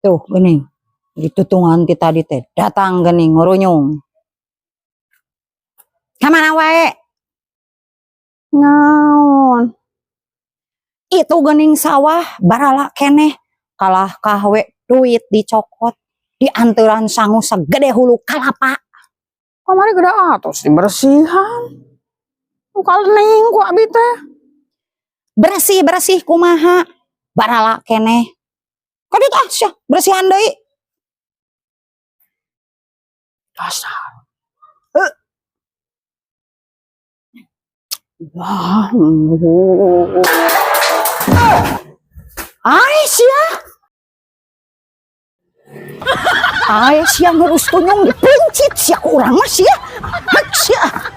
Tuh geuning. Ditutungan ti tadi teh datang geuning ngurunyung. Kamana wae? Naon? Itu geuning sawah barala keneh, kalah kahwe duit dicokot, dianteran sangu segede hulu kalapa. Kamari gede atos dibersihan. Kalening ku abi teh. Bersih-bersih kumaha? Barala keneh. Kadit ah sia, bersihan deui. Dasar. Eh. Wah. Ai sia. Ai sia ngurus tunyung dipencit sia ku urang mah sia. Hek sia.